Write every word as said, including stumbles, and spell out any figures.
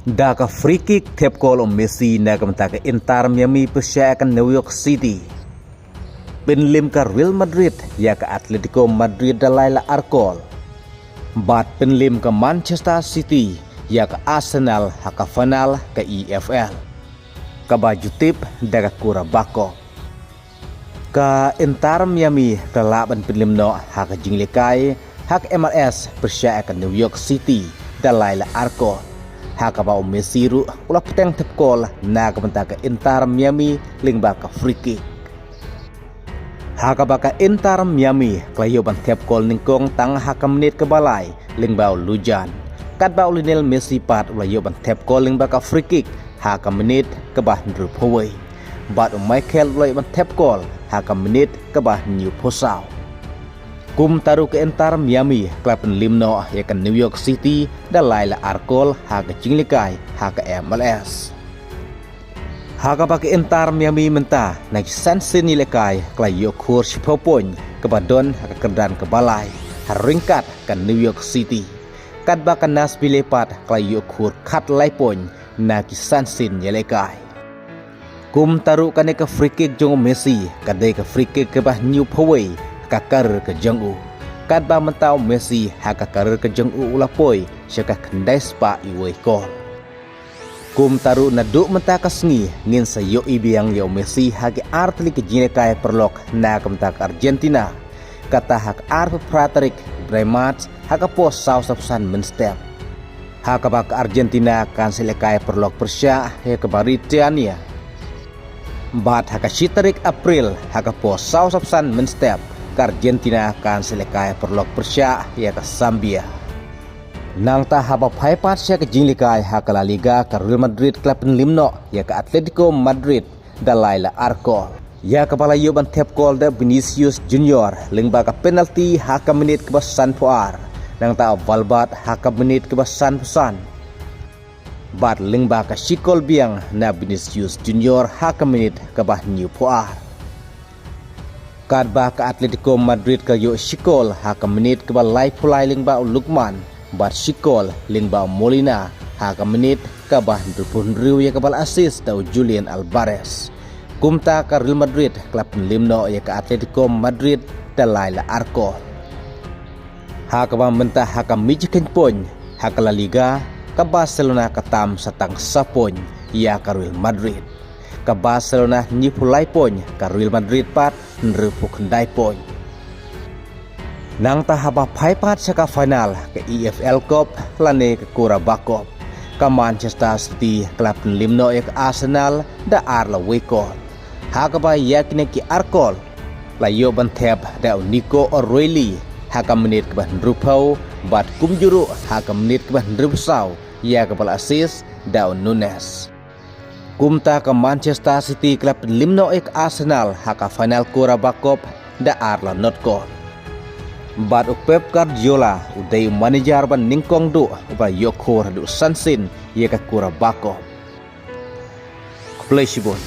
Da ka free kick thep kol u Messi na ka bynta ka Inter Miami pyrshah ka New York City. Pynliem ka Real Madrid ïa ka Atletico Madrid da lai la ar kol. Bad pynliem ka Manchester City ïa ka Arsenal ha ka final ka E F L, kaba ju tip da ka Carabao Cup. Ka Inter Miami ka la lah ban pynliem noh ha ka jinglehkai ha ka M L S pyrshah ïa ka New York City da lai la ar kol, ha kaba u Messi ruh u la pteng thep kol na ka bynta ka Inter Miami lyngba ka free kick. Ha kaba ka Inter Miami ka la ïoh ban thep kol nyngkong tang ha ka minit kaba lai lyngba u Lujan, katba u Lionel Messi pat u la ïoh ban thep kol lyngba ka free kick ha ka minit kaba hynriewphew wei. Bad u Mikel u la ïoh ban thep kol ha ka minit kaba hynñiewphew saw. Kumta ruh ka Inter Miami ka la pynliem noh ïa ka New York City da lai la ar kol ha ka jinglehkai ha ka M L S. Ha kaba ka Inter Miami mynta na ki san sien ïalehkai ka la ïoh khur shiphew point kaba don ha ka kyrdan kaba lai ha ryngkat ka New York City, katba ka Nashville pat ka la ïoh khur khatlai point na ki san sien ïalehkai. Kumta ruh kane ka free kick jong u Messi ka dei ka free kick kaba hynñiewphew wei ha ka career ka jong u, katba mynta u Messi ha ka career ka jong u u la poi sha ka khyndai spah uwei kol. Kumta ruh naduh mynta ka sngi ngin sa ïohi biang ïa u Messi ha ki ar tylli ki jinglehkai paralok na ka bynta ka Argentina, kata ha ka arphew phra tarik bnai March ha ka por saw spah san mynstep, ha kaba ka Argentina kan sa lehkai paralok pyrshah ïa ka Mauritania. Bad ha ka shi tarik April ha ka por saw spah san mynstep, ka Argentina kan sa lehkai paralok pyrshah ïa ka Zambia. Nangta haba phai pat sha ka jinglehkai ha ka La Liga, ka Real Madrid ka la pynliem noh ïa ka Atletico Madrid da lai la ar kol, ïa kaba la ïoh ban thep kol da Vinicius Junior lyngba ka penalty ha ka minit kaba sanphew ar, nangta u Valverde ha ka minit kaba sanphew san, bad lyngba ka shi kol biang na Vinicius Junior ha ka minit kaba hynñiewphew ar. Katba ka Atletico Madrid ka ïoh shi kol ha ka minit kaba laiphew lai lyngba u Lookman, bad shi kol lyngba u Molina ha ka minit kaba hynriewphew hynriew, ïa kaba la assist da u Julian Alvarez. Kumta ka Real Madrid ka la pynliem noh ïa ka Atletico Madrid da lai la ar kol. Ha kaba mynta ha ka mijkheiñ point ha ka La Liga, ka Barcelona ka tam sa tang saw point ïa ka Real Madrid. Ka Barcelona hynñiewphew lai point, ka Real Madrid pat hynriewphew khyndai point. Nangta haba phai pat sha ka final ka E F L Cup lane ka Carabao Cup, ka Manchester City ka la pynliem noh ïa ka Arsenal da ar la wei kol, ha kaba ïa kine ki ar kol la ïoh ban thep da u Nico O'Reilly ha ka minit kaba hynriewphew, bad kumjuh ruh ha ka minit kaba hynriewphew saw, ïa kaba la assist da u Nunez. Kumta ka Manchester City ka la pynliem noh ïa ka Arsenal ha ka final Carabao Cup da ar la not kol. Bad u Pep Guardiola u dei u manager ba nyngkong duh uba ïoh khur haduh san sien ïa ka Carabao Cup. Khublei shibun.